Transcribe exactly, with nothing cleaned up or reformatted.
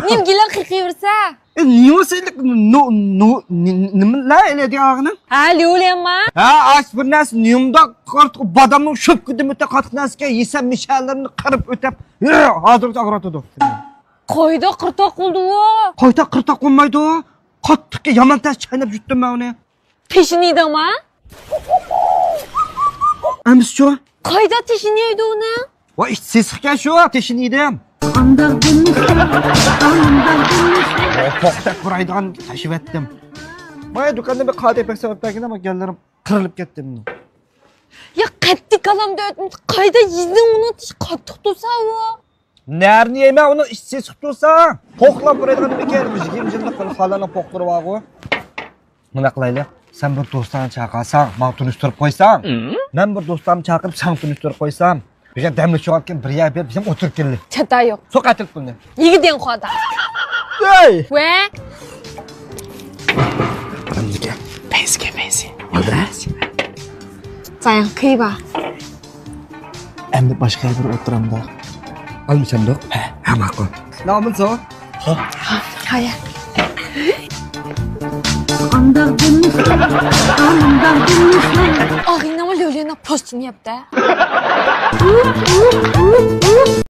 نېمە گېلىڭ قېقىۋېرىسە؟ ئە، نېمە سېلىق، نو-، نو-، نى-، نېمىلەر ئەلەيدىغىنىڭ؟ ھە، ليۇليەنما؟ ھە، ئاش بىر نەرسە، نېمىداق قارتۇق بادامنىڭ شۆپكىدىن ئۆتە قاتتىق نەرسىكەن، يېسەم مىشەلىرىمنى قىرىپ ئۆتەپ، ھە، ھازىرغىچە ئاغرىتىدۇ. قايدا قىرتاق قىلدى ئۇ؟ قايتا قىرتاق قىلمايدۇ. قاتتىقكى يامان تەس چايناپ يۇتتۇم مەن ئۇنى. تېشىنى يېدىڭما؟ ئەمىسىچۇ؟ قايدا تېشىنى يەيدۇ ئۇنى؟ ۋاي، ئىچ سېسىقكەن شۇ، تېشىنى يېدىم. قانداق دېمىسە، قانداق دېمىسە. ۋاي، پوختەك پۇرايدىغان تاشىۋەتتىم. مايا دۇكاندا بىر قادەي پەك سېلىپ بەرگىنە، ئەمما گەللىرىم قىرىلىپ كەتتى مېنىڭ. يا قەتئىي كالام دۆتمۇ، قايدا يېدىڭ ئۇنى؟ تېشى قاتتىق تۇرسا ئۇ. نەرىنى يەيمەن، ئۇنىڭ ئىچى سېسىق تۇرسا. پوقلاپ بېرىدىغان ئىكەن، يىگىرمە يىللىق خالانىڭ پوقلىرى بارغۇ. مۇنداق قىلايلى، سەن بىر دوستۇڭنى چاقىرساڭ، ماڭا تونۇشتۇرۇپ قويساڭ، مەن بىر دوستۇمنى چاقىرىپ، ساڭا تونۇشتۇرۇپ قويسام، بىر يەردە دەم ئېلىشىۋالىدىكەن، بىر يەر بېرىپ، بىزەم ئولتۇرۇپ كېلەيلى. چاتا يوق. سوق ئەتىلىپ پۇلنى. يېگىدىڭ خۇدا. ھەي! ۋە؟ ئادامدىكى پەيزىكى پەيزى. ئالدىراش. زاياڭ كۈيبا. ئەمدى باشقا يەردە ئولتۇرامدا. ئالمىشامدۇق؟ ھە، ھە، ماقۇل. نامىزۇ؟ ھايا. قانداق دېمىسە، قانداق دېمىسە. ئاغىنىمۇ لۆلۆنە پوستىنى يەپتە.